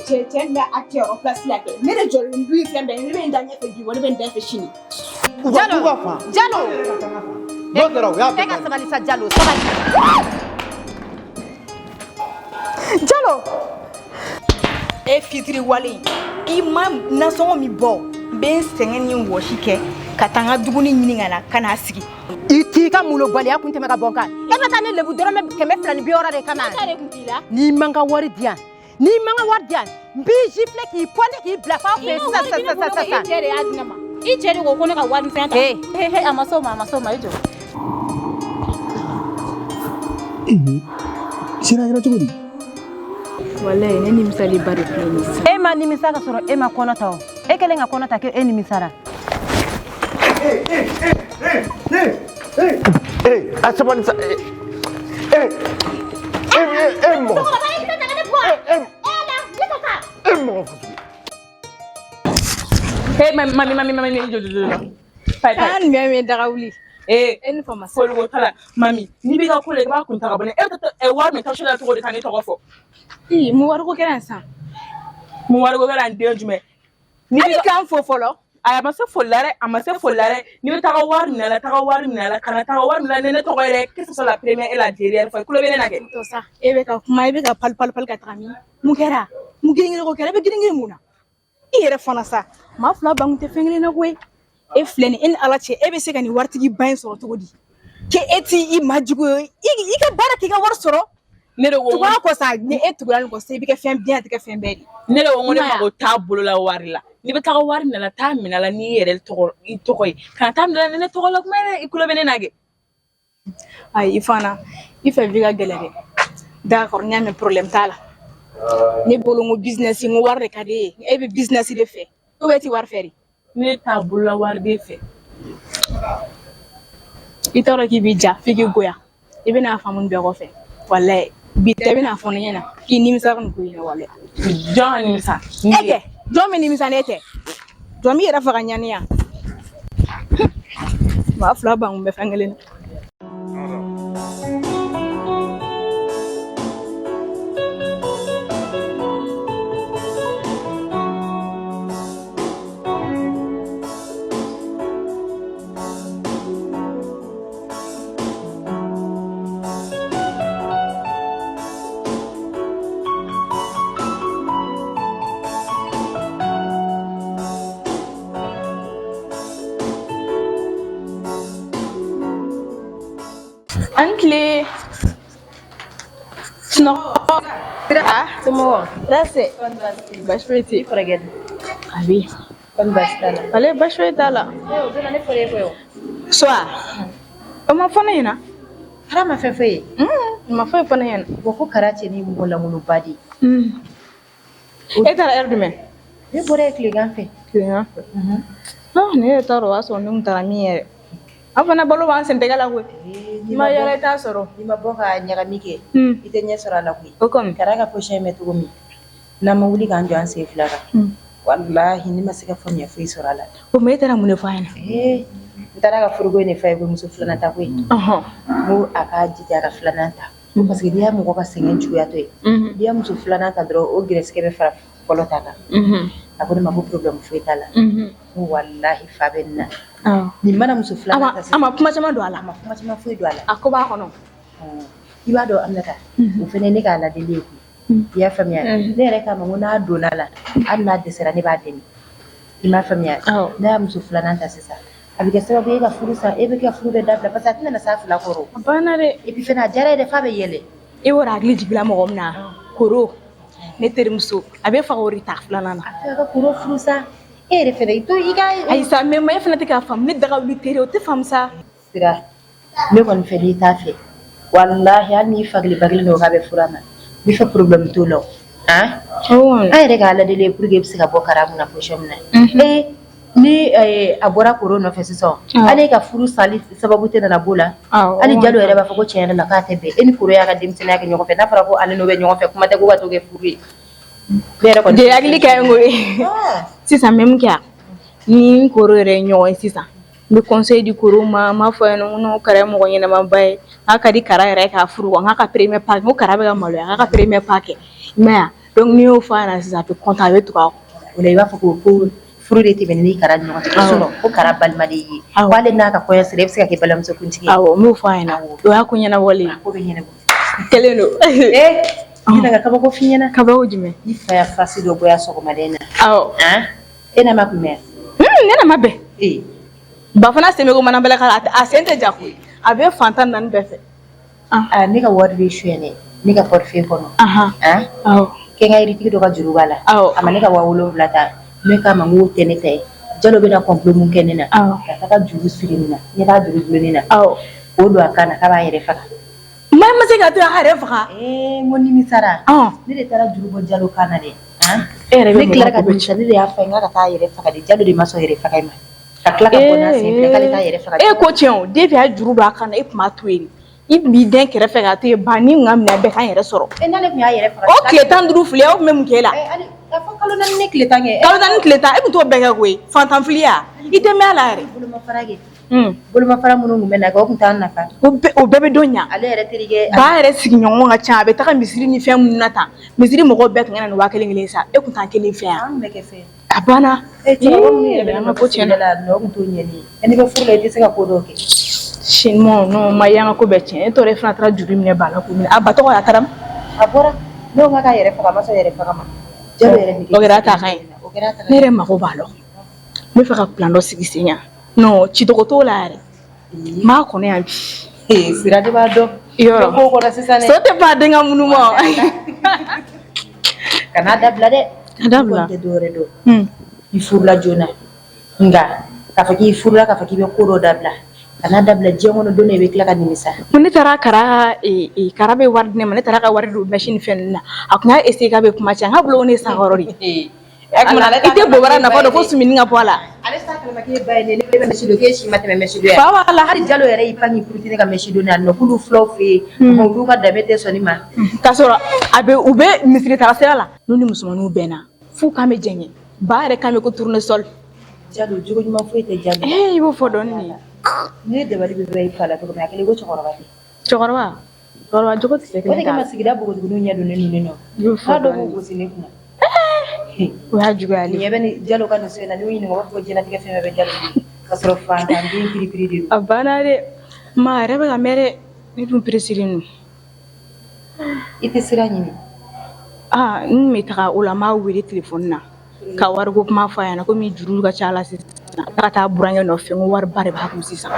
cɛ cɛ min bɛ a cɛyɔrɔ place la kɛ, ne de jɔlen du in fɛn bɛɛ, ne bɛ n da ɲɛfɛ bi wa ne bɛ n da fɛ sini. Jalo, Jalo. N'o kɛra, u y'a E ka sabali sa, Jalo, sabali. Jalo, e fitiri wale, i ma nasɔngɔ min bɔ, n bɛ n sɛgɛn ni n wɔsi kɛ ka taa n ka dumuni ɲini ka na ka n'a sigi. I t'i ka molobaliya kun tɛmɛ ka bɔ n kan. E bɛ taa ne lebu dɔrɔmɛ 260 de kama. N'i ma n ka wari di yan, n'i ma n ka wari di yan, n b'i gifler, k'i pɔnte, k'i bila f'aw fɛ yen sisan sisan sisan sisan. I cɛ de y'a di ne ma. I cɛ de ko ko ne ka wari misɛn ta. Ee. He he, a ma s'o ma, a ma s'o ma, i jɔ. Sira kɛra cogo di? Walayi, ne nimisaliba de filɛ nin ye sisan. E ma nimisa ka sɔrɔ e ma kɔnɔ ta o. E kɛlen ka kɔnɔ ta k'e nimisara. Ee, a sabali sa. Ee, ee, ee, e mɔgɔ. E e mɔgɔ fasugu. Hey, mami, mami, mami, mami, jɔ, jɔ, jɔ. Payi, payi. An mɛ mɛ daga wuli. Ee, E ni fama sa. Foliko t'a la. Mami, n'i b'i ka ko la, i b'a kun ta ka bɔ ne. E bɛ taa wari minɛ taxe la cogo di ka ne tɔgɔ fɔ? Ii, mun wariko kɛra yan sisan? Mun wariko kɛra n den jumɛn? N'i Hali b'i ka k'an fo fɔlɔ. Ayi, a ma se foli la dɛ, a ma se foli la dɛ. N'i bɛ taga wari minɛ la, taga wari minɛ la, kana taga wari minɛ la ni ne tɔgɔ ye dɛ. Que ce soit la première et la dernière fois. I tulo bɛ ne na kɛ. To sa, e bɛ ka kuma, e bɛ ka pali pali pali ka taga min? Mun kɛra? Mun girin girin ko kɛra? E bɛ girin girin mun na? I yɛrɛ fana sa, maa fila ban kun tɛ fɛn kelen na koyi. E filɛ nin, e ni Ala cɛ, e bɛ se ka nin waritigi ba in sɔrɔ cogo di? K'e e t'i i majugu ye, i ka baara k'i ka wari sɔrɔ. Ne de ko Tugu a kɔ sa, ni e tugura nin kɔ sa, i bɛ kɛ fɛn bɛɛ, a tɛ kɛ fɛn bɛɛ de. Ne de ko n ko ne I m'a ye wa? mago t'a bolo la wari la. N'i bɛ taga wari minɛ la, taa minɛ la n'i yɛrɛ tɔgɔ, i tɔgɔ ye. Kana taa minɛ la ni ne tɔgɔ la kuma ye dɛ. I tulo bɛ ne na kɛ. Ayi, i fana, i fɛ vie ka gɛlɛn dɛ. D'accord, n y'a mɛn, problème t'a la. Ne bolo n ko business, n ko wari de ka di e ye. E bɛ business de fɛ. Ou bien e ti wari fɛ de? Ne t'a bolola wari de fɛ. I t'a dɔn k'i b'i ja f'i k'i goya. I bɛna faamu nin bɛɛ kɔfɛ. Walayi, bi tɛ, i bɛna fɔ ne ɲɛna k'i nimisara nin ko in na walayi. Jɔn ka nimisa? E tɛ, jɔn bɛ nimisa ne tɛ? Jɔn b'i yɛrɛ faga ɲani yan? Maa fila ban kun bɛ fɛn kelen na. An tile. Sunɔgɔ. Somɔgɔw? Lase. Baasi foyi tɛ yen. I kɔrɔkɛ dun? A bɛ yen. Kɔni baasi t'a la? Ale baasi foyi t'a la. Ee, o don na ne fɔra e kɔ o. Suwa. O ma fɔ ne ɲɛna. Kara ma fɛn f'e ye? O ma foyi fɔ ne ɲɛna. Wa ko Kara cɛ ni mɔgɔ lankolonba de ye. E taara heure jumɛn? Ne bɔra yen tilegan fɛ. Tilegan fɛ. Ah, ne yɛrɛ t'a dɔn o y'a sɔrɔ ne kun taara min yɛrɛ. An fana balo b'an sentɛgɛ la koyi. N'i I ma yala i t'a sɔrɔ. N'i ma bɔ ka ɲagami kɛ, i tɛ ɲɛ sɔrɔ a la koyi. O kɔni. Kara ka position bɛ cogo min, n'an ma wuli k'an jɔ an sen fila kan, walahi ne ma se ka faamuya foyi sɔrɔ a la. O ma e taara mun de fɔ a ɲɛna? Ee, n taara ka furuko in de f'a ye ko muso filanan ta ko ye. Ɔhɔn. N ko a k'a jija a ka filanan ta. Ko parce que n'i y'a mɔgɔ ka sɛgɛn juguyatɔ ye, n'i y'a muso filanan ta dɔrɔn, o gɛrɛsɛgɛ bɛ fara fɔlɔ ta kan. A ko ne ma ko problème foyi t'a la. N ko walahi fa bɛ nin na. Nin mana muso filanan ta A ma kuma caman don a la. A ma kuma caman foyi don a la. A ko b'a kɔnɔ. I b'a dɔn Aminata, o fana ye ne k'a ladili ye koyi. I y'a faamuya? Ne yɛrɛ k'a ma ko n'a donna a la, hali n'a dɛsɛra, ne b'a dɛmɛ. I m'a faamuya? N'a y'a muso filanan ta sisan, a bɛ kɛ sababu ye e ka furu sa, e bɛ ka furu bɛɛ dabila parce que a tɛna na s'a fila kɔrɔ. A banna dɛ. Et puis fana a diyara ye dɛ f'a bɛ yɛlɛ. E b'o hakili jiginna mɔgɔ min na, Koro, ne terimuso, a bɛ faga o de ta filanan na. A fɛ ka Koro furu sa. E yɛrɛ fɛnɛ, i to i ka. Ayi sa, mais e fana tɛ k'a faamu, ne daga wuli teri o tɛ faamu sa. Sira, ne kɔni fɛ n'i t'a fɛ, walahi hali n'i fa kelen ba kelen dɔw k'a bɛ furu a ma, n bɛ fɛ problème t'o la o. Han? An yɛrɛ k'a ladeli ye pour que e bɛ se ka bɔ Kara kunna position min na. Ee, ni a bɔra Koro nɔfɛ sisan, hali e ka furu sali sababu tɛ nana b'o la. Hali Jalo yɛrɛ b'a fɔ ko tiɲɛ yɛrɛ la k'a tɛ bɛn. E ni Koro y'a ka denmisɛnninya kɛ ɲɔgɔn fɛ, n'a fɔra ko ale n'o bɛ ɲɔgɔn fɛ, kuma tɛ ko ka t'o kɛ furu ye. Ne yɛrɛ kɔni. De hakili ka ɲi koyi. Sisan n bɛ mun kɛ yan? Ni n Koro yɛrɛ ye ɲɔgɔn ye sisan, n bɛ conseil di Koro ma, n b'a fɔ a ɲɛna ko Kara ye mɔgɔ ɲɛnamaba ye, k'a ka di Kara yɛrɛ ye k'a furu wa, n k'a ka premier pas kɛ, n ko Kara bɛ ka maloya, k'a ka premier pas kɛ. I m'a ye wa? Donc n'i y'o fɔ a ɲɛna sisan, a bɛ content, a bɛ tugu a kɔ. O la i b'a fɔ ko furu de tɛmɛnen ni Kara ni ɲɔgɔn cɛ, sinon ko Kara balima de y'i ye. Awɔ. Ko hali n'a ka kɔɲɔ sera, e bɛ se ka kɛ balimamuso kuntigi ye. Awɔ, n b'o fɔ a ɲɛna. O y'a ko ɲɛnabɔlen ye. A ko bɛ ɲɛnabɔ. Kelen don. Ee, n bɛna ka kabako f'i ɲɛna. Kabako jumɛn? I fa ya fasi dɔ bɔ yan sɔgɔmada in na. Awɔ. Han? E n'a ma kun bɛ yan? Ne n'a ma bɛn. Ee. Ba fana sen bɛ ko mana bɛlɛ k'a la, a sen tɛ ja koyi. A bɛ fan 14 bɛɛ fɛ. Ah, ne ka wari bɛ suyɛnɛ ne ka portefeuille kɔnɔ. Ahan. Han? Awɔ. Kɛnkɛyirитigi dɔ ka juru b'a la. Awɔ. A ma ne ka 7000 ta. Ne k'a ma n k'o tɛ ne ta ye. Jalo bɛna complot mun kɛ ne na. Awɔ. Ka taga juru siri nin na. Ɲɛ t'a juru dulon ne na. Awɔ. K'o don a kan na k'a b'a yɛrɛ faga. Maa ma se ka to a yɛrɛ faga. Ee, n ko nimisara. Ɔn. Ne de taara juru bɔ Jalo kan na dɛ. Han? E yɛrɛ bɛ Ne tilara ka mɔgɔ ko bɛ nimisa, ne de y'a fɔ a ye n k'a ka taa a yɛrɛ faga de. Jalo de ma sɔn yɛrɛ faga in ma. Ka tila ka bɔ n'a sen fila k'ale t'a yɛrɛ faga. E ko tiɲɛ o, depuis a ye juru don a kan na, e tun b'a to yen. I tun b'i den kɛrɛfɛ k'a to yen, ba ni kun ka minɛ bɛɛ k'an yɛrɛ sɔrɔ. E n'ale tun y'a yɛrɛ faga. O tile 15 fili, aw tun bɛ mun k'e la? Eh, hali k'a fɔ kalo 4 ni tile 10 kɛ. Kalo 4 tile 10, e tun t'o bɛɛ kɛ koyi. Fantan filiya, i tɛ mɛn a la yɛrɛ. Bolomafara kɛ. Bolomafara minnu tun bɛ na kɛ, o tun t'an nafa. O bɛɛ bɛ dɔn ɲa. Ale yɛrɛ terikɛ. Ba yɛrɛ sigiɲɔgɔn ka ca, a bɛ taga misiri ni fɛn minnu na tan. Misiri mɔgɔw bɛɛ tun ka na ni 1000 kelen sa, e tun t'an kelen fɛ yan. An tun bɛ kɛ fɛn. A banna. E cɛkɔrɔba minnu yɛrɛ bɛ An na ka ko tiɲɛna. la, nɔ tun t'o ɲɛ ne ye. N'i bɛ furu la, i tɛ se ka ko dɔw kɛ. Sinon, non, ma y'an ka ko bɛɛ tiɲɛ. E tɔɔrɔ, e fana taara juru minɛ ba la k'o minɛ. A ba tɔgɔ a taara min? A bɔra. Ne ko k'a yɛrɛ faga, a ma sɔn yɛrɛ faga ma. Jalo yɛrɛ nege. O kɛra a ta kan ye. O kɛra a ta kan Ne ye. yɛrɛ mako b'a la. N bɛ fɛ ka plan dɔ sigi sen kan. Non, cicogo t'o la yɛrɛ. N b'a kɔnɔ yan bi. Ee, Sira de b'a dɔn. Yɔrɔ. Bɛ ko kɔnɔ sisan dɛ. So tɛ ban den ka munu ma. Kan'a dabila dɛ. A dabila. I kɔni tɛ dɔwɛrɛ dɔn. I furula joona. Nka k'a fɔ k'i furula, k'a fɔ k'i bɛ ko dɔ dabila. Kan'a dabila diɲɛ kɔnɔ, don dɔ i bɛ tila ka nimisa. Ko ne taara Kara, Kara bɛ wari di ne ma, ne taara ka wari don machine ni fɛn ninnu na. A tun y'a essayer k'a bɛ kuma caya, n k'a bolo ko ne ye sankɔrɔ de ye. I tɛ bobara nafa dɔn fo sumuni ka bɔ a la. Ale t'a kalama k'e ba ye ne, ne bɛ mɛsi don, k'e si ma tɛmɛ mɛsi don yan. Fa b'a la. Hali Jalo yɛrɛ y'i pan k'i puruti ne ka mɛsi don na nɔ, k'olu filaw fɛ yen, olu ka danbe tɛ sɔn ne ma. K'a sɔrɔ a bɛ u bɛ misiri taga sira la. N'u ni musomaninw bɛnna, f'u kan bɛ jɛngɛ. Ba yɛrɛ kan bɛ ko tournesol. Jalo, jogo ɲuman foyi tɛ Jalo. Ee, i b'o fɔ dɔɔni de. Ne dabali bɛ ban i fa la cogo min, a kɛlen ko cɛkɔrɔba tɛ. Cɛkɔrɔba, cɛkɔrɔba jogo tɛ se O de kelen t'a kama la. sigida npogotigininw ɲɛ donnen don ne nɔ. I b'o fɔ F'a dɔw b'u dɔɔni. gosi ne kunna. O y'a juguyalen. Nin ɲɛ bɛ ni Jalo ka nin so in na, n'i y'u ɲininka, u b'a fɔ ko diɲɛlatigɛ fɛn bɛɛ bɛ Jalo bolo. K'a sɔrɔ fantanden piripiri de don. A banna dɛ. Ma a yɛrɛ bɛ ka mɛn dɛ. Ne dun pereselen don. I tɛ sira ɲini. Ah, n tun bɛ taga o la, n b'a wele telefɔni na. Ka wariko kuma fɔ a ɲɛna komi juru ka ca la sisan. A ka taa burankɛ nɔfɛ, n ko wariba de b'a kun sisan.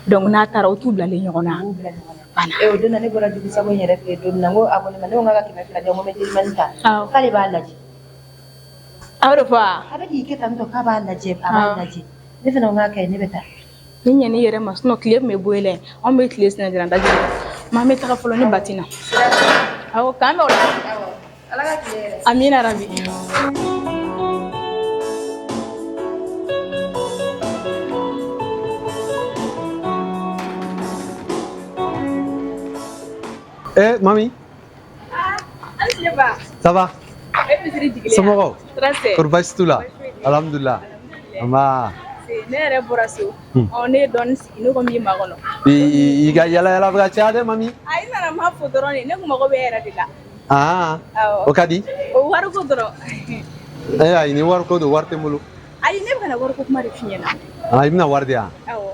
Donc n'a taara, o t'u bilalen ɲɔgɔn na. U b'u bila ɲɔgɔn na. Banna. Ee, o don na ne bɔra jugu sago in yɛrɛ fɛ yen don min na, n ko a ko ne ma, ne ko n k'a ka 200 di yan, n ko n bɛ telimani ta. Awɔ. K'ale b'a lajɛ. A y'o de fɔ wa? A bɛ k'i kɛ tan tɔ k'a b'a lajɛ, a b'a Awɔ. lajɛ. Ne fana ko n k'a ka ɲi, ne bɛ taa. Ni ɲɛn'i yɛrɛ ma, sinon tile tun bɛ bɔ e la yen. Anw bɛ tile sɛnɛ dɔrɔn daji. Ma an bɛ taga fɔlɔ ni bati na. Awɔ, k'an bɛn o la. Ala ka tile yɛrɛ. Amina rabi. Eh, mami, Hali tile ba. ça va? E misiri jigilen. Somɔgɔw? Tɔɔrɔ tɛ. Kɔri baasi t'u la? Alhamdulillah. Nba. Ne yɛrɛ bɔra so. Ɔ, ne ye dɔɔnin sigi, ne ko n b'i makɔnɔ. I ka yala yala bɛ ka caya dɛ, mami. A, i nana n ma fo dɔrɔn de, ne kun mago bɛ e yɛrɛ de la. Ah, Awɔ. o ka di? O wariko dɔrɔn. Eh, ayi, ni wariko don, wari tɛ n bolo. Ayi, ne bɛ ka na wariko kuma de f'i ɲɛna. Ah, i bɛna wari di yan? Awɔ.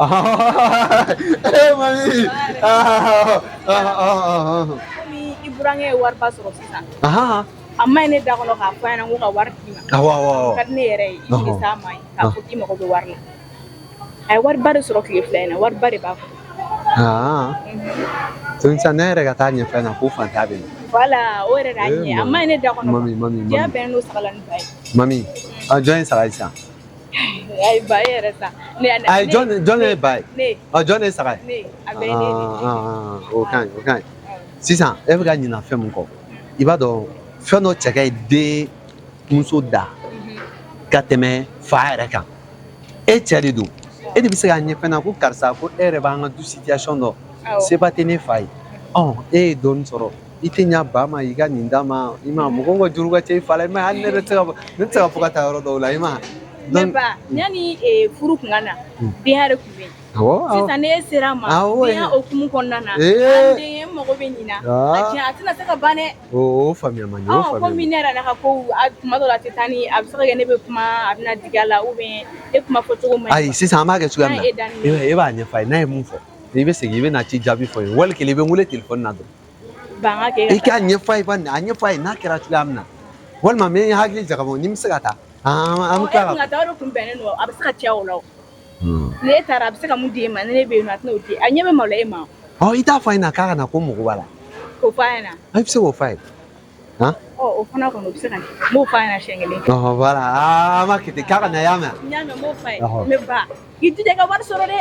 Eh, mami. Ah, ah, ah, ah. Komi i burankɛ ye wariba sɔrɔ sisan. Ah, A ma ɲi ne da kɔnɔ k'a fɔ a ɲɛna ko ka wari d'i ma. awɔ, awɔ, awɔ. O ka di ne yɛrɛ ye, i jigi s'a ma ye k'a fɔ k'i mago bɛ wari la. A ye wariba de sɔrɔ tile 2 in na, wariba de b'a kun. Ah. Donc sisan ne yɛrɛ ka taa ɲɛfɔ a ɲɛna ko fantan bɛ na. Voilà, o yɛrɛ de y'a Eh, ɲɛ. A ma ɲi ne da kɔnɔ. Mami, mami, Diɲɛ mami. bɛnnen don saga ni ba ye. Mami, ah, jɔn ye saga ye sisan? Ayi, ba e yɛrɛ sa. Ne Ayi, jɔn ye ba ye? Ne. Ah, jɔn ye saga ye? Ne, a bɛɛ ye ne de ye. Ah, ah, ah, o ka ɲi, o ka ɲi. Sisan e bɛ ka ɲina fɛn min kɔ, i b'a dɔn fɛn dɔ cɛ ka ɲi den muso da ka tɛmɛ fa yɛrɛ kan. E cɛ de don, e de bɛ se k'a ɲɛfɔ ɲɛna ko karisa, ko e yɛrɛ b'an ka du situation dɔn, seba tɛ ne fa ye. Ɔn, e ye dɔɔnin sɔrɔ, i tɛ ɲa ba ma, i ka nin d'a ma, i ma mɔgɔw ka juru ka ca i fa la, i ma hali ne yɛrɛ tɛ se ka fɔ, ne tɛ se ka fɔ ka taa yɔrɔ dɔw la, i ma. Ne ba, yanni furu kun ka na, denya de kun bɛ yen. Awɔ, awɔ. Sisan ne sera a ma, Awɔ, denya hokumu kɔnɔna na, Ee. an den mago bɛ nin na. A tiɲɛ a tɛna se ka ban dɛ. O faamuya man di, o faamuya. Komi ne yɛrɛ ka ko tuma dɔ la a tɛ taa ni a bɛ se ka kɛ ne bɛ kuma a bɛna digi a la ou bien ne kuma fɔcogo man ɲi. Ayi, sisan an b'a kɛ cogoya min na, e b'a ɲɛfɔ a ye, n'a ye mun fɔ i bɛ segin i bɛ na ci jaabi fɔ n ye, wali kelen i bɛ n wele telefɔni na dɔrɔn. Ban ka kɛ. I k'a ɲɛfɔ a ye, a ɲɛfɔ a ye n'a kɛra cogoya min na, walima n bɛ n hakili jagabɔ ni n bɛ se ka taa. An bɛ tila ka. E kun ka taa o de kun bɛnnen don, a bɛ se ka caya o la o. Ni e taara a bɛ se ka mun di e ma, ni ne bɛ yen nɔ a tɛna o di, a ɲɛ bɛ maloya e ma. Ɔ, i t'a fɔ a ɲɛna k'a ka na ko mago b'a la. K'o fɔ a ɲɛna. I bɛ se k'o fɔ a ye. Han? Ɔ, o fana kɔni o bɛ se ka kɛ, n b'o fɔ a ɲɛna siɲɛ kelen. Ɔhɔn, voilà, an b'a kɛ ten k'a ka na, y'a mɛn. N y'a mɛn, n b'o fɔ a ye. Mais ba, i jija i ka wari sɔrɔ dɛ.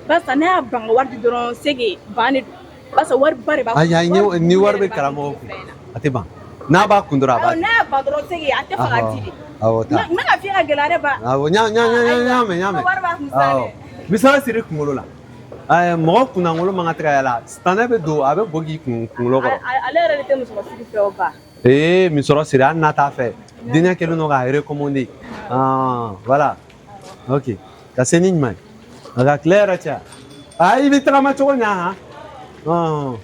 Barisa n'a y'a ban ka wari di dɔrɔn c'est que ban de don. Barisa wari ba de b'a kun. Ayi ayi, ni wari bɛ karamɔgɔ kun, a tɛ ban. N'a b'a kun dɔrɔn a b'a di. N'a y'a ban dɔrɔn c'est que a tɛ fɛ k'a di de. Awɔ, taa. N bɛ ka f'i ka gɛlɛya dɛ ba. Awɔ, n y'a mɛn, n y'a mɛn. Wari b'a kun sa dɛ. Awɔ. Misala siri kunkolo la. Mɔgɔ kunnangolo man ka tɛ ka yala, sitanɛ bɛ don a bɛ bɔ k'i kunkolo kɔrɔ. Ale yɛrɛ de tɛ musɔrɔ siri fɛ o ba. Ee, musɔrɔ siri hali n'a t'a fɛ, diinɛ kɛlen don k'a recommander. Ah, voilà. Ok. Ka se ni ɲuman ye. A ka tile yɛrɛ caya. Ah, i bɛ tagama cogo ɲa han. Ah.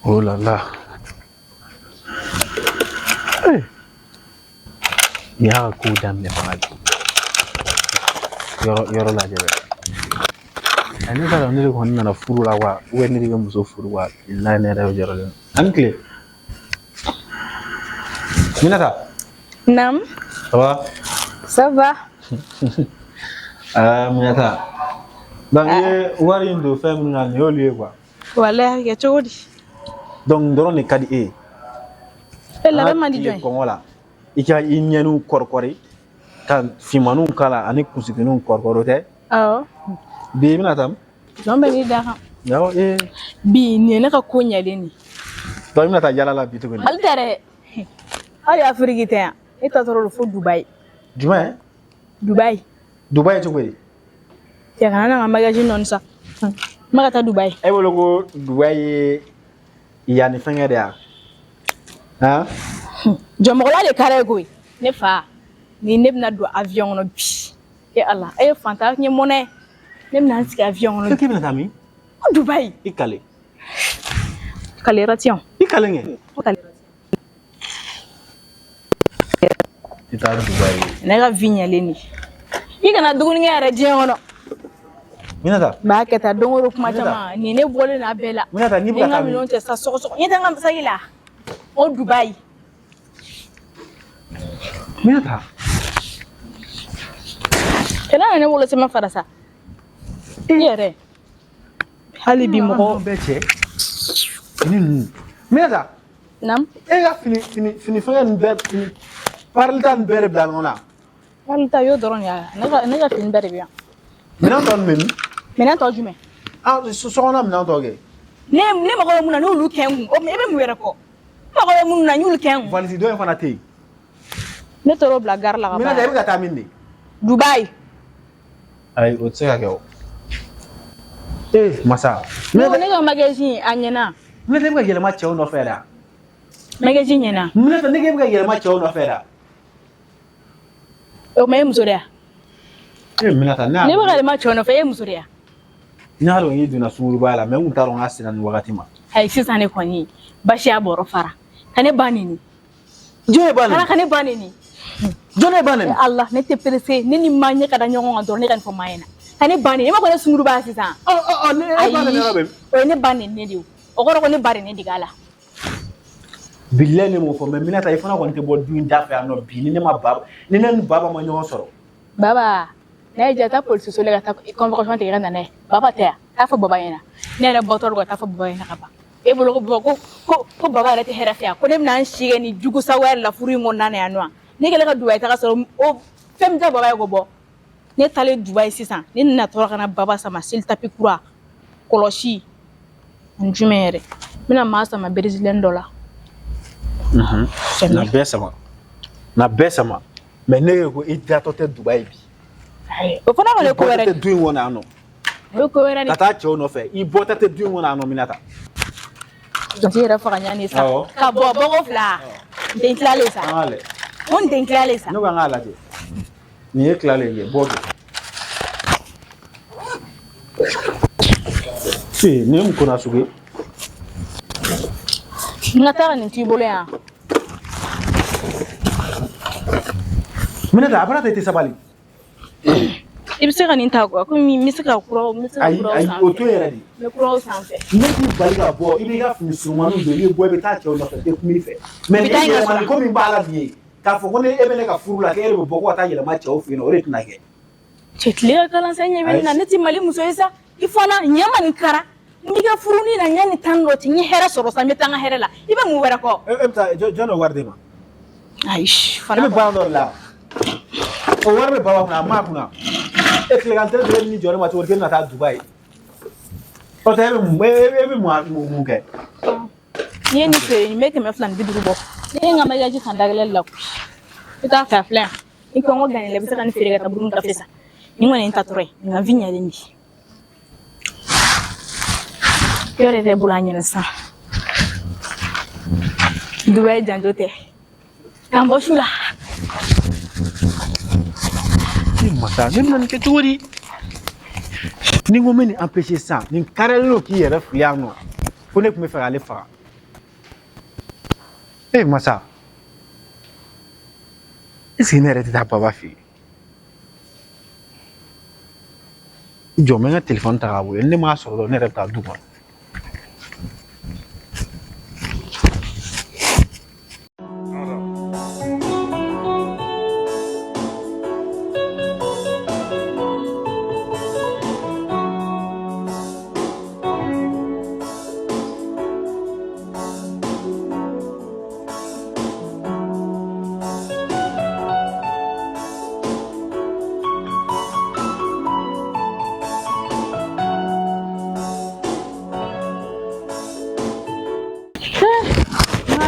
Oh là là. Hey. Ni y'a ka kow daminɛ fana bi. Yɔrɔ lajɛ dɛ. Ne t'a dɔn ne de kɔni nana furu la wa ou bien ne de bɛ muso furu wa, bilahi ne yɛrɛ bɛ jɔrɔlen don. A ni tile. Minata. Naam. Ça va? Ça va. Ah, Minata. Donc i ye wari in don fɛn minnu na nin y'olu ye quoi. Walahi a kɛ cogo di? Donc dɔrɔn de ka di e ye. E labɛn man di jɔn ye? Kɔngɔ la i ka i ɲɛniw kɔrikɔri ka finmaninw k'a la ani kunsigininw kɔrikɔri, o tɛ? Awɔ. Bi i bɛna taa min? Jɔn bɛ n'i da kan. Awɔ, ee. Bi nin ye ne ka ko ɲɛlen de ye. Donc i bɛna taa yala la bi tuguni? Mali tɛ dɛ. Hali Afiriki tɛ yan. E taatɔ don fo Dubayi. Jumɛn? Dubayi. Dubayi cogo di? Cɛ kana na n ka magasin nɔɔni sa. N bɛ ka taa Dubayi. E bolo ko Dubayi ye yan ni fɛnkɛ de ya? Han? Jɔnmɔgɔla de ka d'a ye koyi. Ne fa, ni ne bɛna don avion kɔnɔ bi. E Ala, e ye fantan ye mɔnɛ. Ne bɛna n sigi avion kɔnɔ. E k'i bɛna taa min? Ko Dubayi. I kale. Kale yɔrɔ ti yan. I kale kɛ. Kale. I taa Dubayi. Ne ka vie ɲɛlen de. I kana dumuni kɛ yɛrɛ diɲɛ kɔnɔ. Minata. N b'a kɛ tan don o don kuma caman. Nin ne bɔlen n'a bɛɛ la. Minata, n'i bɛ ka taa min? Ni n ka minɛnw cɛ sa sɔgɔsɔgɔ. N ɲɛ tɛ n ka saki la. O Dubayi. Minata. Kana na ne wolo sɛmɛ fara sa. I yɛrɛ. Hali bi mɔgɔ. Bɛɛ cɛ. Ni ninnu. Minata. Naam. E ka fini fini fini fɛngɛ ninnu bɛɛ fini parili ta ninnu bɛɛ de bila ɲɔgɔn na. Parili ta y'o dɔrɔn de ye. Ne ka fini bɛɛ de bɛ yan. Minɛn tɔ ninnu bɛ min? Minɛn tɔ jumɛn? Ah, sokɔnɔ minɛn tɔ kɛ. Ne mago bɛ mun na, ne y'olu kɛ n kun. O e bɛ mun wɛrɛ kɔ? N mago bɛ minnu na, n y'olu kɛ n kun. Valise dɔ in fana tɛ yen. Ne taara o bila gare la ka ban. Minata, e bɛ ka taa min de? Dubayi. Ayi, o tɛ se ka kɛ o. Ee masa. Ne ka magasin a ɲɛna. Minata, e bɛ ka yɛlɛma cɛw nɔfɛ dɛ. Magasin ɲɛna. Minata, ne k'e bɛ ka yɛlɛma cɛw nɔfɛ dɛ. O ma e muso de ya? E Minata, ne ne bɛ ka yɛlɛma cɛw nɔfɛ, e muso de ya? Ne y'a dɔn k'i donna sunkuruba la, mais n kun t'a dɔn k'a sera nin wagati ma. Ayi, sisan ne kɔni basi y'a bɔrɔ fara. Ka ne ba neni. Jɔn ye ba neni? Ka ne ba neni. Jɔn ye ba neni? Allah, ne tɛ pressé, ne ni ma ɲɛ ka da ɲɔgɔn kan dɔrɔn, ne ka nin fɔ maa ɲɛna. Ka ne ba neni, e ma ko ne sunkuruba sisan? Ɔ, ne e ba neni yɔrɔ bɛ min? O ye ne ba neni de ye. O kɔrɔ ko ne ba de ne dege a la. Bilahi ne m'o fɔ, mais Minata, i fana kɔni tɛ bɔ du in da fɛ yan nɔ bi ni ne ma baba ni ne ni baba ma ɲɔgɔn sɔrɔ. Baba, n'a ye ja taa polisiso la ka taa convocation tigɛ ka na n'a ye. Baba tɛ yan, taa fɔ baba ɲɛna. Ne yɛrɛ bɔtɔ don ka taa fɔ baba ɲɛna ka ban. E bolo ko ko baba yɛrɛ tɛ hɛrɛ fɛ yan, ko ne bɛna n si kɛ nin jugu sagoya de la furu in kɔnɔna na yan nɔ. Ne kɛlen ka Dubayi taga sɔrɔ o fɛn min tɛ baba ye k'o bɔ. Ne taalen Dubayi sisan, ne nana tɔɔrɔ ka na baba sama seli tapi kura. Kɔlɔsi ani jumɛn yɛrɛ? N bɛna maa sama brésilien dɔ la. Na bɛɛ sama, na bɛɛ sama. Mais ne ko i datɔ tɛ Dubayi bi. O fana kɔni ye ko wɛrɛ de. I bɔtɔ tɛ du in kɔnɔ yan nɔ. O ye ko wɛrɛ de. Ka taa cɛw nɔfɛ, i bɔtɔ tɛ du in kɔnɔ yan nɔ Minata. Jɔnti yɛrɛ faga ɲani sa. Ka bɔ bɔko fila. N tɛ n tilalen sa. An k'a lajɛ. Ko n tɛ n tilalen sa. Ne ko an k'a lajɛ. Nin ye tilalen ye, bɔ kɛ. Ee, nin ye mun ko nasugu ye? N ka taa ka nin t'i bolo yan. Minata, a bɔra ta i tɛ sabali. I bɛ se ka nin ta quoi, komi n bɛ se ka kuraw, n bɛ se ka kuraw Ayi, sanfɛ. o to yɛrɛ de. N bɛ kuraw sanfɛ. Ne t'i bali ka bɔ, i b'i ka fini surunmaninw don, i bɛ bɔ i bɛ taa cɛw nɔfɛ, n tɛ kuma i fɛ. Mais nin yɛlɛmani ko min b'a la nin ye, k'a fɔ ko ne e bɛ ne ka furu la, k'e de bɛ bɔ ko ka taa yɛlɛma cɛw fɛ yen nɔ, o de tɛna kɛ. Cɛ tile ka kalan sa ɲɛ bɛ ne na, ne tɛ Mali muso ye sa. I fana ɲɛ ma nin kara. N b'i ka furu ni na ɲɛ ni tan dɔ cɛ, n ye hɛrɛ sɔrɔ sa, n bɛ taa n ka hɛrɛ la. I bɛ mun wɛrɛ kɔ? E bɛ taa jɔn de wari d'e ma? Ayi, fana. E bɛ baara dɔ de la. O wari bɛ baba kunna, a m'a kunna. E tilegan tɛ dɔrɔn ni jɔ ne ma cogo di k'e bɛna taa Dubayi? O tɛ e bɛ mun kɛ? N'i ye nin feere, nin bɛ 250 bɔ. Ne ye n ka maquillage san dagɛlɛ la koyi. I t'a fɛ a filɛ yan. I kɔngɔ gannen la, i bɛ se ka nin feere ka taa Buruni kafe san. Nin kɔni ye n tatɔrɔ ye, nin ka vie ɲalen bi. Yɔrɔ yɛrɛ bolo a ɲɛna sisan. Dubayi janjo tɛ. K'an bɔ su la. Ne masa, ne bɛna nin kɛ cogo di? Ni n ko n bɛ nin empêcher sisan, nin kariyalen don k'i yɛrɛ fili yan nɔ. Ko ne tun bɛ fɛ k'ale faga. E masa, est-ce que ne yɛrɛ tɛ taa baba fɛ yen? I jɔ, n bɛ n ka telefɔni ta k'a wele. Ni ne m'a sɔrɔ dɔrɔn, ne yɛrɛ bɛ taa du kɔnɔ.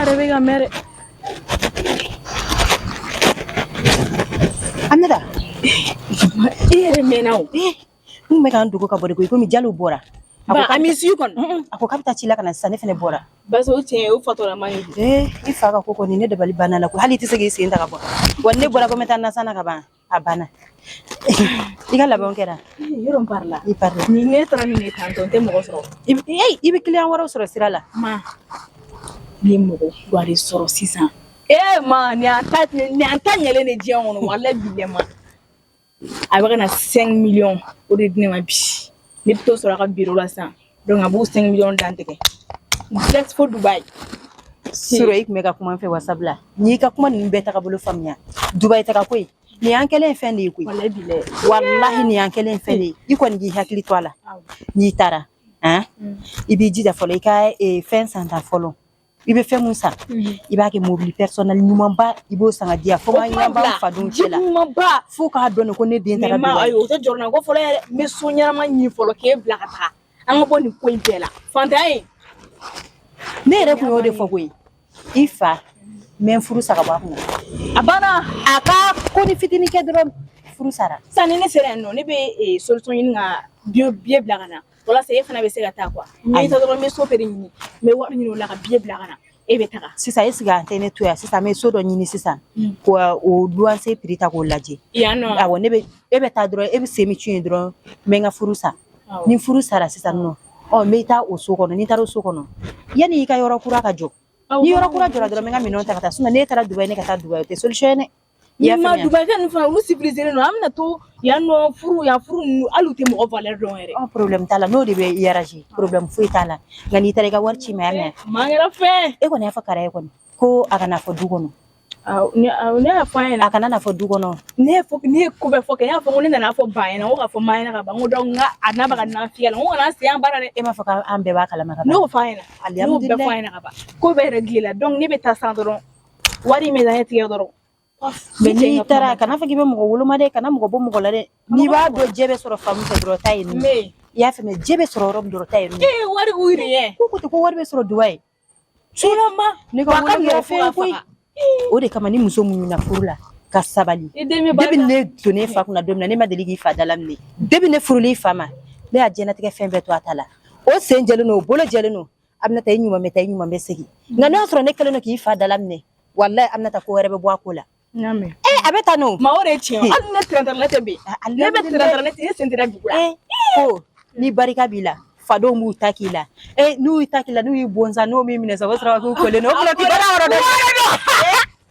Yɛrɛ bɛ ka mɛn dɛ. Aminata. I yɛrɛ mɛnna o. N kun bɛ k'an dogo ka bɔ de koyi, komi Jalo bɔra. Ba a m'i su kɔni. A ko k'a bɛ taa ci la ka na sisan, ne fɛnɛ bɔra. Basi o tiɲɛ ye, o fatɔlama ye. Ee, i fa ka ko kɔni ne dabali banna la ko hali i tɛ se k'i sen ta ka bɔ. Wa ne bɔra ko n bɛ taa nasan na ka ban, a banna. I ka labɛnw kɛra. Yɔrɔ n parila. I parila. Ni ne taara nin de tantɔ, n tɛ mɔgɔ sɔrɔ. I bɛ client wɛrɛw sɔrɔ sira la. Ma, ne ye mɔgɔ kura de sɔrɔ sisan. Ee ma, nin y'an ta ɲɛlen de diɲɛ kɔnɔ, walayi bilayi ma. A bɛ ka na 5 millions o de di ne ma bi. Ne bɛ t'o sɔrɔ a ka bureau la sisan. Donc a b'o 5 millions dantigɛ. Direct fo Dubayi. Sɔrɔ i tun bɛ ka kuma n fɛ WhatsApp la. N'i ka kuma ninnu bɛɛ tagabolo faamuya. Dubayi taga ko in, nin y'an kɛlen ye fɛn de ye koyi. Walayi bilayi. Walahi nin y'an kɛlen ye fɛn de ye. I kɔni k'i hakili to a la. N'i taara, han, i b'i jija fɔlɔ i ka fɛn san ta fɔlɔ. I bɛ fɛn mun san, i b'a kɛ mobili personnel ɲumanba, i b'o san ka di yan fo ka ɲuman b'an fadenw cɛ la. Ɲumanba. Fo k'a dɔn de ko ne den taara Dubayi. Ayi, o tɛ jɔrɔ na ko fɔlɔ yɛrɛ, n bɛ so ɲɛnama ɲini fɔlɔ k'e bila ka taga. An ka bɔ nin ko in bɛɛ la. Fantanya in. Ne yɛrɛ kun y'o de fɔ koyi. I fa, n bɛ n furu sa ka bɔ a kunna. A banna. A ka ko ni fitinin kɛ dɔrɔn furu sara. Sisan ni ne sera yen nɔ, ne bɛ solution ɲini ka billet bila ka na. Walasa e fana bɛ se ka taa quoi. N'i taa dɔrɔn n bɛ so feere ɲini, n bɛ wari ɲini o la ka billet bila ka na. E bɛ taga. Sisan est-ce que an tɛ ne to yan sisan, n bɛ so dɔ ɲini sisan ko o luwanse prix ta k'o lajɛ. Yan nɔ. Awɔ, ne bɛ e bɛ taa dɔrɔn, e bɛ sen min cun yen dɔrɔn, n bɛ n ka furu sa. Ni furu sara sisan nɔ, ɔ n bɛ taa o so kɔnɔ, n'i taara o so kɔnɔ, yanni i ka yɔrɔ kura ka jɔ. Ni yɔrɔ kura jɔra dɔrɔn, n bɛ n ka minɛnw ta ka taa. Sinon n'e taara Dubayi, ne ka taa Dubayi, o tɛ solution ye dɛ. Ni ma Dubayi kɛ ninnu fana, olu civilisé don, an bɛna to yan nɔ furu yan furu ninnu, hali u tɛ mɔgɔ valeur dɔn yɛrɛ. Ɔ problème t'a la, n'o de bɛ i arranger, problème foyi t'a la. Nka n'i taara i ka wari ci ma, y'a mɛn. Maa kɛra fɛn. E kɔni y'a fɔ Kara ye kɔni ko a kana fɔ du kɔnɔ. Ne y'a fɔ a ɲɛna. A kana na fɔ du kɔnɔ. Ne ye ko bɛɛ fɔ kɛ, n y'a fɔ ko ne nana fɔ ba ɲɛna, ko k'a fɔ ma ɲɛna ka ban, n ko donc n ka a n'a bɛ ka nafiya la, n ko kana se an baara dɛ. E m'a fɔ k'an bɛɛ b'a kalama ka ban. Ne y'o fɔ a ɲɛna. Ne y'o bɛɛ fɔ a ɲɛna ka ban. Ko bɛɛ yɛrɛ gila la, donc ne bɛ taa san dɔrɔn, wari in bɛ na ne tigɛ dɔrɔn. Mais n'i taara, kana fɔ k'i bɛ mɔgɔ woloma dɛ, kana mɔgɔ bɔ mɔgɔ la dɛ. N'i b'a dɔn jɛ bɛ sɔrɔ fan min fɛ dɔrɔn, taa yen nɔ. I y'a faamuya, jɛ bɛ sɔrɔ yɔrɔ min dɔrɔn ta yen nɔ. Ee, wari k'u yɛrɛ ye. Ko ko ten ko wari bɛ sɔrɔ Dubayi. Surama. Ne ka wari kɛra fɛn ye koyi. O de kama ni muso muɲuna furu la ka sabali. I den bɛ barika. Depuis ne donn'e fa kunna don min na, ne ma deli k'i fa da laminɛ. Depuis ne furul'i fa ma, ne y'a diɲɛlatigɛ fɛn bɛɛ to a ta la. O sen jɛlen don, o bolo jɛlen don. Aminata, i ɲuman bɛ taa, i ɲuman bɛ segin. Nka n'o y'a sɔrɔ ne kɛlen don k'i fa da laminɛ, walayi Aminata, ko wɛrɛ bɛ bɔ a ko la. N y'a mɛn. Ee, a bɛ tan nɔ. Ma o de ye tiɲɛ ye. Hali ne tɛrɛntɛrɛ tɛ bi. Ne bɛ tɛrɛntɛrɛ tɛ, ne sen tɛ dugu la. Ee, ko ni barika b'i la, fadenw b'u ta k'i la. Ee, n'u y'i ta k'i la, n'u y'i bon sa, n'o m'i minɛ sa, o bɛ sɔrɔ ka k'u kolen don. O fana t'i baara yɔrɔ dɛ.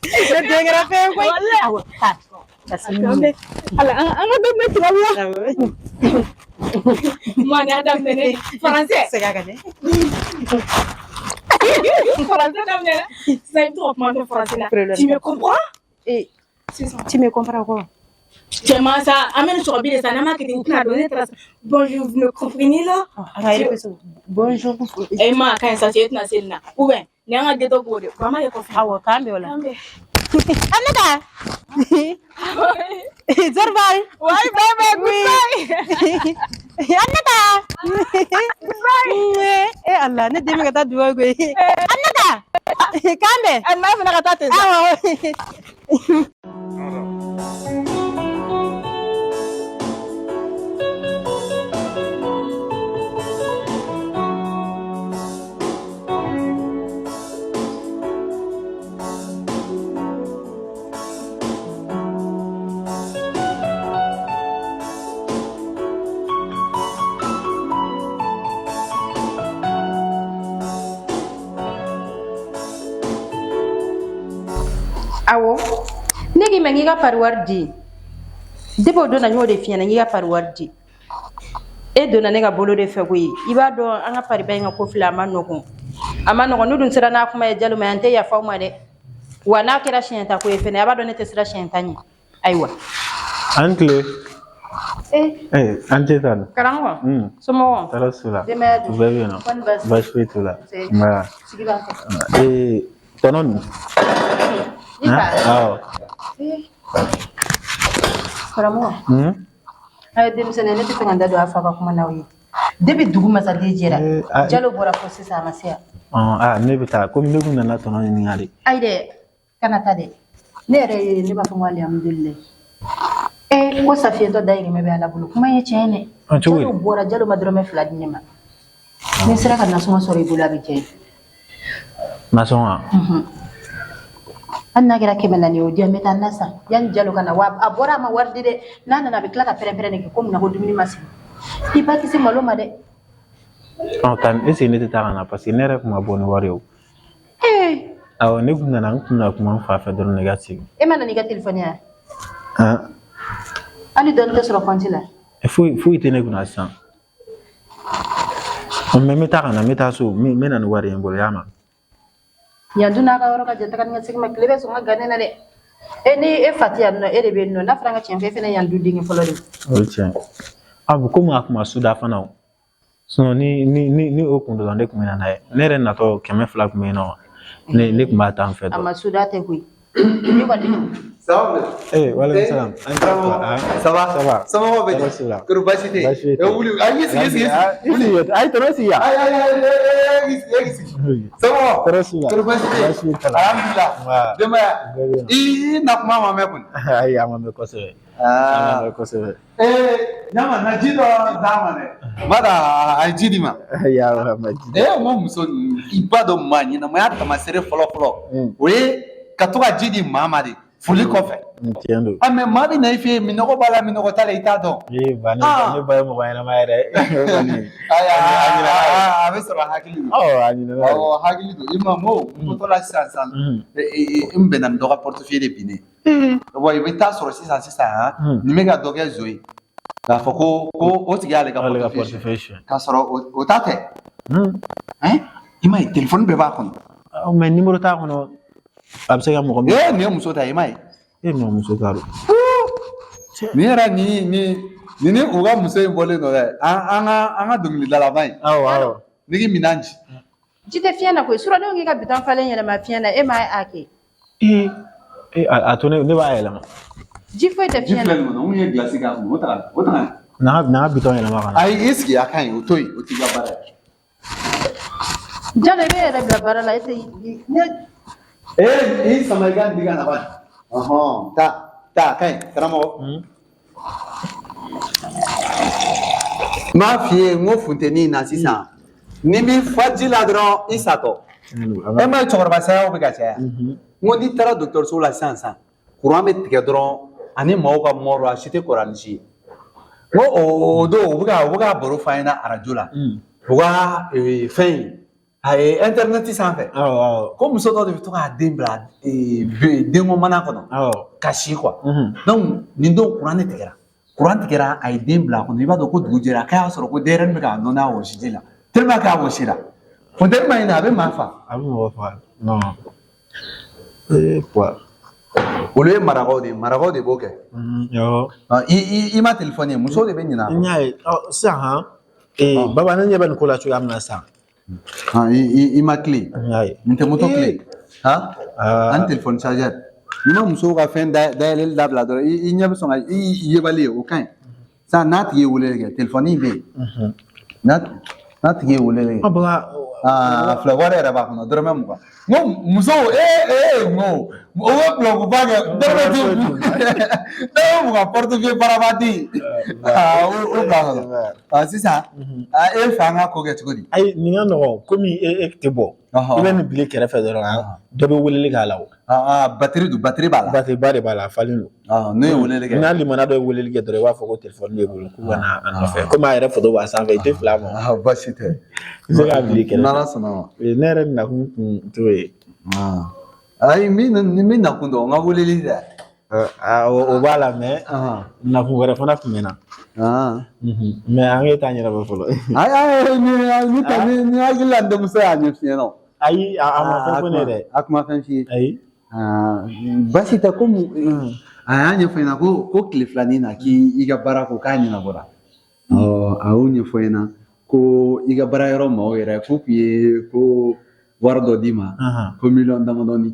Ne den kɛra fɛn ye koyi. Awɔ, taa. Ka sini minɛ. Ala, an ka daminɛ tubabu la. Ma ni y'a daminɛ ne français. Segin a kan dɛ. Français daminɛ na. Sisan i bɛ to ka kuma n fɛ français la. Tu me comprends? Eh, Sisan. tu me comprends quoi? Cɛman sa, an bɛ nin sɔgɔbi de sa, n'an m'a kɛ ten, i tɛna dɔn. Ne taara sa. Bonjour, vous me comprenez là? An ka répéter. Bonjour. Eh, ma, ka ɲi sa, cɛ, e tɛna se nin na. Ou bien, nin y'an ka ghetto ko de. An b'a kɛ kɔfɛ. Awɔ, k'an bɛn o la. K'an bɛn. Aminata. Zorbal. Ouais, bye bye, goodbye. Aminata. Goodbye. Eh Allah, ne den bɛ ka taa Dubayi koyi. Aminata. K'an bɛn. A n'a fana ka taa ten sa. Awɔ. Awɔ, ne k'i ma k'i ka pari wari di. Depuis o don na, n y'o de f'i ɲɛna, n k'i ka pari wari di. E donna ne ka bolo de fɛ koyi. I b'a dɔn, an ka pariba in ka ko filɛ, a ma nɔgɔn, a ma nɔgɔn. N'u dun sera n'a kuma ye Jalo ma, yan tɛ yafa aw ma dɛ. Wa n'a kɛra siɲɛ ta ko ye fɛnɛ, a b'a dɔn ne tɛ siran siɲɛ ta ɲɛ. Ayiwa. An tile. Eh. Eh, an tɛ taa. Karamɔgɔ. Somɔgɔw? Tɔɔrɔ s'u la. Denbaya dun? U bɛɛ bɛ yen nɔ. Kɔni baasi? Baasi foyi t'u la. Nse. Nba. Sigi b'an fɛ. Eh, tɔnɔ nin. I fa? Awɔ. Eh. Karamɔgɔ. A ye denmisɛnnin, ne tɛ fɛ ka n da don a fa ka kuma n'aw ye. Depuis dugu masaden jɛra, Eh, a- Jalo bɔra fo sisan, a ma se yan. Ɔn, aa, ne bɛ taa komi ne kun nana tɔnɔ ɲininka de. Ayi dɛ, kana taa dɛ. Ne yɛrɛ ye, ne b'a fɔ n ko alihamudulilayi. Ee, ko safiyɛntɔ dayirimɛ bɛ Ala bolo. Kuma ye tiɲɛ ye dɛ. Ɔn, cogo di? Jalo bɔra, Jalo ma dɔrɔmɛ 2 di ne ma. Ni n sera ka nasɔngɔ sɔrɔ i bolo, a bɛ diya n ye. Nasɔngɔ? Hali n'a kɛra 400 ye, o di yan, n bɛ taa na san. Yanni Jalo ka na, wa a bɔra, a ma wari di dɛ. N'a nana, a bɛ tila ka pɛrɛn-pɛrɛn de kɛ ko mun na ko dumuni ma sigi. I ba kisi malo ma dɛ. Ɔn, tan, est ce que ne tɛ taa ka na, parce que ne yɛrɛ kun ma bɔ ni wari ye o. Ee. Awɔ, ne kun nana, n kun na kuma n fa fɛ dɔrɔn, ne ka segin. E ma na n'i ka telefɔni ye wa? Han. Hali dɔɔni tɛ sɔrɔ kɔnti la. Foyi foyi tɛ ne kunna sisan. Ɔ, mais n bɛ taa ka na, n bɛ taa so, n bɛ na ni wari ye n bolo, y'a ma. Yan dun n'a ka yɔrɔ ka jan, taga ni ka segin ma, tile bɛ sɔn ka gan ne na dɛ. E ni e fa tɛ yan nɔ, e de bɛ yen nɔ. N'a fɔra an ka tiɲɛ fɔ, e fɛnɛ yan du denkɛ fɔlɔ de ye. O ye tiɲɛ ye. A bɛ komi a kun ma suda fana o. Sinon ni o kun dɔrɔn, ne kun bɛ na n'a ye. Ne yɛrɛ natɔ, 200 kun bɛ yen nɔ. Ne kun b'a ta n fɛ A dɔrɔn. ma suda tɛ koyi. Ne kɔni. Ça va? Eh, walekum salam. An Karamɔgɔ, ça va? Ça va. Somɔgɔw bɛ di? Tɔɔrɔ s'u la. Kɔri baasi tɛ yen? Baasi foyi tɛ Eh, yen. wuli, ayi, i sigi, i sigi, i sigi. I sigi, ayi, tɔnɔ sigi yan. Ayi, ayi, ayi, eh, i sigi, i sigi. Somɔgɔw? Tɔɔrɔ s'u la. Kɔri baasi tɛ yen? Baasi foyi t'a la. Alhamdulillah. Nba. Denbaya? Bɛɛ bɛ yen. I na kuma ma mɛn kɔni. Ayi, a ma mɛn kosɛbɛ. A ma mɛn kosɛbɛ. Eh, ɲama na ji dɔ d'a ma dɛ. N b'a dɔn a ye ji di ma. Ayi, a ma ji di. Eh, n ko muso ninnu, i b'a dɔn maa ɲɛnamaya taamasere fɔlɔ fɔlɔ. O ye ka to ka ji di maa ma de foli kɔfɛ. Tiɲɛ don. Ah, mais maa bɛ na i fɛ yen, minɔgɔ b'a la, minɔgɔ t'a la, i t'a dɔn. Ee, ba, ne ba, ne ba ye mɔgɔ ɲɛnama yɛrɛ. O kɔni. Ayi, A ɲinɛna yɛrɛ. a bɛ sɔrɔ hakili don. Ɔ, a ɲinɛna yɛrɛ. Awɔ, hakili don. I ma mo, n bɔtɔ la sisan sisan, n bɛnna ni dɔ ka portefeuille de binnen. Wa i bɛ taa sɔrɔ sisan sisan, han, nin bɛ ka dɔ kɛ zo ye. K'a fɔ ko o tigi y'ale ka Ale ka portefeuille portefeuille suɲɛ. K'a sɔrɔ o ta tɛ. Hein? I m'a ye, téléphone bɛɛ b'a kɔnɔ. Mais numéro t'a kɔnɔ. A bɛ se ka mɔgɔ min. Ee, nin ye muso ta ye, i m'a ye. E ma muso ta don. Nin yɛrɛ ni u ka muso in bɔlen don dɛ. An ka dɔnkilidalaba in. Awɔ, awɔ. Ni k'i minɛn ci. Ji tɛ fiɲɛ na koyi. Surɔ ne ko k'i ka bitɔn falen yɛlɛma fiɲɛ na, e m'a a kɛ. Ee, a to ne b'a yɛlɛma. Ji foyi tɛ Ji fiɲɛ filɛ na. nin kɔnɔ, mun ye gilasi k'a kɔnɔ, o ta ka na, o ta ka na. Na na bitɔn yɛlɛma ka na. Ayi, i sigi, a ka ɲi, o to yen, o t'i ka baara ye. Jalo, i bɛ yɛrɛ bila baara la, e tɛ ne. Ee, i sama i ka nin di ka na bani. Ɔhɔn, taa taa, a ka ɲi karamɔgɔ. N b'a f'i ye n ko funteni in na sisan, n'i m'i fa ji la dɔrɔn i satɔ. E ma ye cɛkɔrɔba sayaw bɛ ka caya. N ko n'i taara dɔgɔtɔrɔso la sisan sisan, kuran bɛ tigɛ dɔrɔn ani maaw ka mɔrɔ a si tɛ kuran ni si ye. N ko o don u bɛ ka baro f'an ɲɛna arajo la. U ka fɛn in a ye internet sanfɛ. Ko muso dɔ de bɛ to k'a den bila denko mana kɔnɔ ka si quoi. Donc nin don kuran de tigɛra. Kuran tigɛra, a ye den bila a kɔnɔ. I b'a dɔn ko dugu jɛra, k'a y'a sɔrɔ ko denyɛrɛnin bɛ k'a nɔnɔ a wɔsiji la. Tellement k'a wɔsira. Funteni ma ɲi a bɛ maa fa. A bɛ mɔgɔ faga. Non. Ee, quoi. Olu ye marakaw de ye, marakaw de b'o kɛ. Awɔ. I ma telefɔni ye, musow de bɛ ɲinɛ a kɔ. N y'a ye. Ɔ, sisan han. Ee, baba, ne ɲɛ bɛ nin ko la cogoya min na sisan. I ma clé. N y'a ye. Nin tɛ moto clé. Han? Ani téléphone chargeur. N'i ma musow ka fɛn dayɛlɛli dabila dɔrɔn, i ɲɛ bɛ sɔn ka i yebali ye, o ka ɲi. Sisan n'a tigi ye weleli kɛ, téléphone in bɛ yen. N'a tigi ye weleli kɛ. Ɔ, baba. Aa, filɛ, wari yɛrɛ b'a kɔnɔ, dɔrɔmɛ 20. N ko musow, ee ee, n ko o bɛ bulɔkuba kɛ, dɔrɔmɛ tɛ dɔrɔmɛ 20 portefeuille baraba tɛ yen. Aa, o bila a kɔnɔ. Aa, sisan, aa, e fɛ an ka ko kɛ cogo di? Ayi, nin ka nɔgɔn komi e tɛ bɔ. I bɛ nin bili kɛrɛfɛ dɔrɔn, dɔ bɛ weleli k'a la o. Aa, batiri don, batiri b'a la. Batiri ba de b'a la, a falen don. N'o ye weleli kɛ. N'a limana dɔ ye weleli kɛ dɔrɔn, i b'a fɔ ko telefɔni b'e bolo k'u ka na a nɔfɛ. Komi a yɛrɛ foto b'a sanfɛ, i tɛ fili a ma. Aa, baasi tɛ. I bɛ se k'a bili kɛrɛfɛ. N'Ala sɔnna ma. Ne yɛrɛ nakun kun t'o ye. Ayi, min nakun dɔn, n ka weleli tɛ. O b'a la, mais nakun wɛrɛ fana tun bɛ n na. Mais an k'e ta ɲɛnabɔ fɔlɔ. Ayi ayi, ni hakili la n denmuso y'a ɲɛf'i ɲɛna o. Ayi, a ma fɛn fɔ ne ye dɛ. A kuma fɛn f'i ye. Ayi. Baasi tɛ, komi a y'a ɲɛfɔ ɲɛna ko tile filanin na k'i ka baara ko k'a ɲɛnabɔra. A y'o ɲɛfɔ ɲɛna ko i ka baara yɔrɔ maaw yɛrɛ k'u tun ye ko wari dɔ d'i ma, ko miliyɔn damadɔni.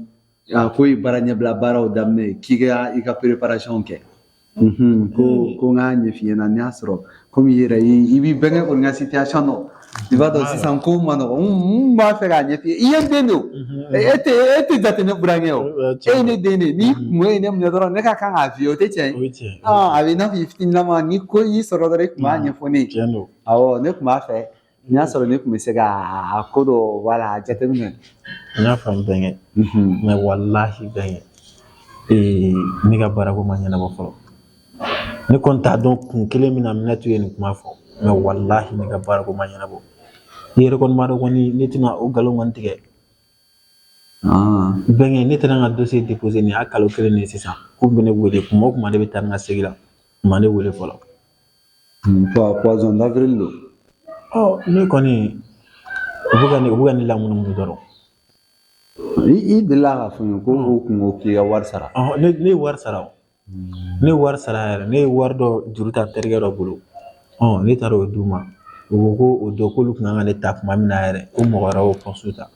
Ko ye baara ɲɛbila baaraw daminɛ, k'i ka i ka préparation kɛ. Ko n k'a ɲɛf'i ɲɛna n'i y'a sɔrɔ komi i yɛrɛ i b'i bɛnkɛ kɔni ka situation dɔn. I b'a dɔn sisan ko ma nɔgɔn. N b'a fɛ k'a ɲɛf'i ye, i ye n den de o. E tɛ jate ne burankɛ o. E ye ne den de ye. N'i kungo ye ne minɛ dɔrɔn, ne ka kan k'a f'i ye, o tɛ tiɲɛ ye. A bɛ i n'a fɔ i fitininama ni ko y'i sɔrɔ dɔrɔn, i tun b'a ɲɛfɔ ne ye. Awɔ, ne tun b'a fɛ n'i y'a sɔrɔ ne tun bɛ se ka a ko dɔ wala jateminɛ. N y'a faamu bɛnkɛ. Mais walahi bɛnkɛ, ne ka baarako ma ɲɛnabɔ fɔlɔ. Ne kɔni t'a dɔn kun kelen min na Minɛtu ye nin kuma fɔ, mais walahi ne ka baarako ma ɲɛnabɔ. I yɛrɛ kɔni b'a dɔn kɔni, ne tɛna o nkalon kɔni tigɛ. Bɛnkɛ, ne taara n ka dossier déposer nin y'a kalo kelen de ye sisan. K'u bɛ ne wele kuma o kuma, ne bɛ taa n ka segi la. U ma ne wele fɔlɔ. Poisson d'avril don. Ɔ, ne kɔni u bɛ ka ne lamunumunu dɔrɔn. I delila k'a fɔ n ye ko o kun ko k'i ka wari sara. Ne ye wari sara o. Ne ye wari sara yɛrɛ, ne ye wari dɔ juru ta n terikɛ dɔ bolo. Ɔ, ne taara o d'u ma. U ko ko o don k'olu tun kan ka ne ta tuma min na yɛrɛ, ko mɔgɔ wɛrɛ y'o poste ta.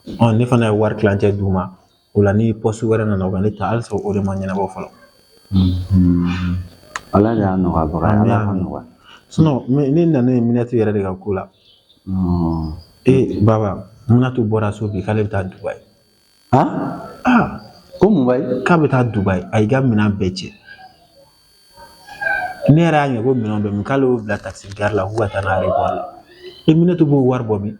Ɔ, ne fana ye wari tilancɛ d'u ma. O la ni poste wɛrɛ nana, u ka ne ta, halisa o de ma ɲɛnabɔ fɔlɔ. Ala de y'a nɔgɔyabaga ye, Ala ka nɔgɔya. Sinon, ne nana ye Minɛtu yɛrɛ de ka ko la. Ee baba, Minɛtu bɔra so bi k'ale bɛ taa Dubayi. Ah? Ko mun b'a ye? K'a bɛ taa Dubayi, a y'i ka minɛn bɛɛ cɛ. Ne yɛrɛ y'a ɲɛ ko minɛn bɛ min, k'ale y'o bila taxi gare la k'u ka taa n'a aéroport la. E, Minɛtu b'o wari bɔ min?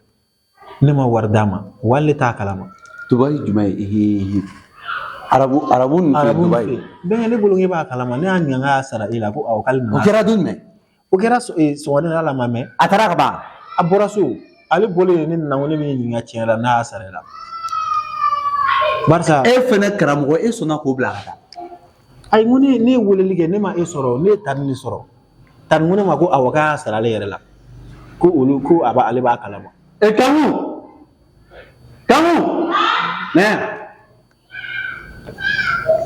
Ne ma wari d'a ma, wali ne t'a kalama. Dubayi jumɛn ye? Arabu ninnu fɛ Dubayi. Bɛnkɛ, ne bolo k'e b'a kalama, ne y'a ɲininka k'a y'a sara e la, ko awɔ k'ale nana. O kɛra don jumɛn? O kɛra sɔgɔmada la, ma mɛn. A taara ka ban. A bɔra so, ale bɔlen ne nana ko ne bɛ ɲininka tiɲɛ la n'a y'a sara e la. Barisa. E fɛnɛ karamɔgɔ, e sɔnna k'o bila ka taa. Ayi, n ko ne ye weleli kɛ, ne ma e sɔrɔ, ne ye tani de sɔrɔ. Tani ko ne ma ko awɔ k'a y'a sara ale yɛrɛ la. Ko olu ko a b'a ale b'a kalama. E Kamu! Kamu! Nɛ!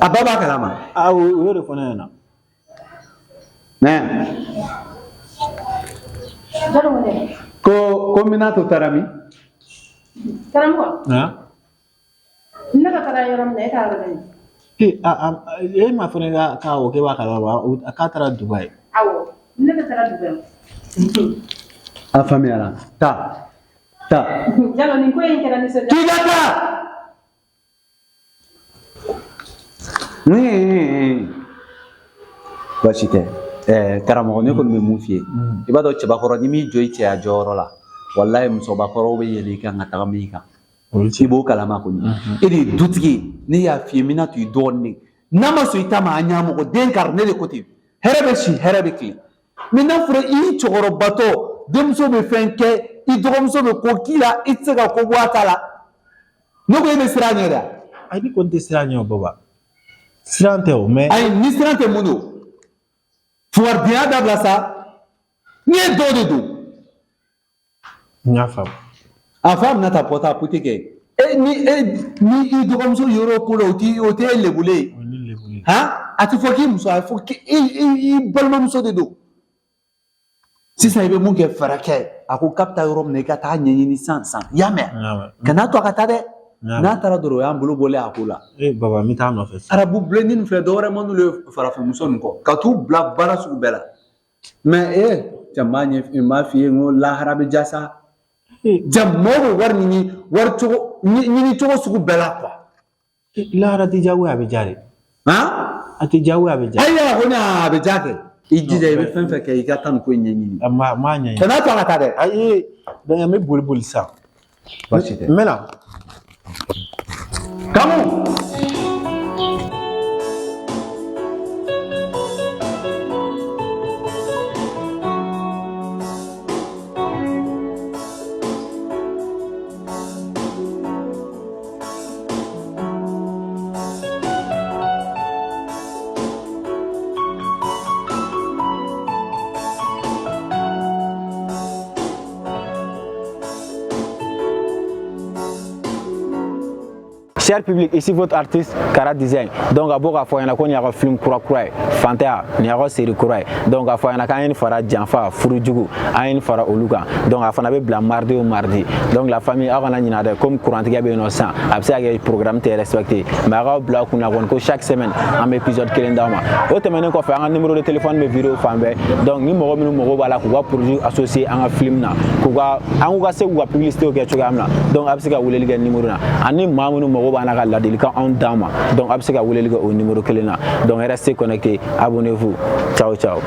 A ba b'a kalama. Aa, o y'o de fɔ ne ɲɛna. Nɛ! Ko Minato taara min? Karamɔgɔ. Han? Ne ka taara yɔrɔ min na, e t'a yɔrɔ dɔn. E a a e ma fɔ ne ka k'a awɔ k'e b'a kalama, k'a taara Dubayi. Awɔ, ne bɛ taga dugu yan. A faamuyara. Taa. Taa. Jalo nin ko in kɛra nisɔndiya. K'i ka taa. Baasi tɛ. Karamɔgɔ ne kɔni bɛ mun f'i ye. I b'a dɔn cɛbakɔrɔ n'i m'i jɔ i cɛya jɔyɔrɔ la, walayi musobakɔrɔw bɛ yɛlɛ i kan ka taga min kan. I b'o kalama kɔni. E de ye dutigi ye. Ne y'a f'i ye n bɛna to i dɔɔnin de. N'a ma sɔn i ta ma a ɲamɔgɔ den kari ne de ko ten. Hɛrɛ bɛ si hɛrɛ bɛ tilen. Mais n'a fɔra i cɛkɔrɔbatɔ denmuso bɛ fɛn kɛ i dɔgɔmuso bɛ ko k'i la i tɛ se ka ko bɔ a ta la. Ne ko e bɛ siran ɲɛ dɛ. Ayi ne kɔni tɛ siran ɲɛ o baba. Siran tɛ o mais. Ayi ni siran tɛ mun don? Fugaridenya dabila sa. N'i ye dɔw de don. N y'a faamu. A fa bɛna taa pɔta pɔti kɛ. E ni e ni i dɔgɔmuso yɔrɔ ko la o t'i o tɛ e lebulen ye. O ye ne lebulen. Han a tɛ fɔ k'i muso a bɛ fɔ k'i i balimamuso de don. Sisan i bɛ mun kɛ fɛɛrɛ kɛ a ko k'a bɛ taa yɔrɔ min na i ka taa ɲɛɲini sisan sisan i y'a mɛn. N y'a mɛn. Kana to a ka taa dɛ. N y'a mɛn. N'a taara dɔrɔn o y'an bolo bɔlen a ko la. Ee baba n bɛ taa nɔfɛ sisan. Arabu bilenni nin filɛ dɔwɛrɛ man d'olu ye farafinmuso nin kɔ ka t'u bila baara sugu bɛɛ la. Mais ee cɛ n b'a ɲɛ n b'a f'i ye n ko lahara bɛ ja sa. Ja mɔgɔw bɛ wari ɲini wari cogo ɲini cogo sugu bɛɛ la quoi. Lahara tɛ diyagoya a bɛ ja de. Han? A tɛ diyagoya a bɛ ja. Ayi a ko ne a bɛ ja kɛ. I jija i bɛ fɛn fɛn kɛ i ka taa nin ko in ɲɛɲini. N b'a ɲɛɲini. Kana to a ka taa dɛ. Ayi donc n bɛ boli boli sisan. Baasi tɛ. N bɛ na. Kamu. Cher public, ici votre artiste Kara Design. Donc a bɔ k'a fɔ ɲɛna ko nin y'a ka film kura kura ye, Fantanya nin y'a ka série kura ye. Donc a fɔ ɲɛna k'an ye nin fara janfa furujugu an ye nin fara olu kan. Donc a fana bɛ bila mardi o mardi. Donc la famille aw kana ɲinɛ dɛ, comme kurantigɛ bɛ yen nɔ sisan a bɛ se ka kɛ programme tɛ respecté, mais aw k'aw bila aw kunna kɔni ko chaque semaine an bɛ épisode kelen d'aw ma. O tɛmɛnen kɔfɛ an ka numéro de téléphone bɛ vidéo fan bɛɛ. Donc ni mɔgɔ minnu mago b'a la k'u ka produit associé an ka film na, k'u ka an k'u ka se k'u ka publicité kɛ cogoya min na, donc a bɛ se ka weleli kɛ numéro na. Ani maa minnu mago b'an na ka ladilikan anw d'an ma, donc a bɛ se ka weleli kɛ o numéro kelen na. Donc restez connectés, abonnez-vous, ciao ciao.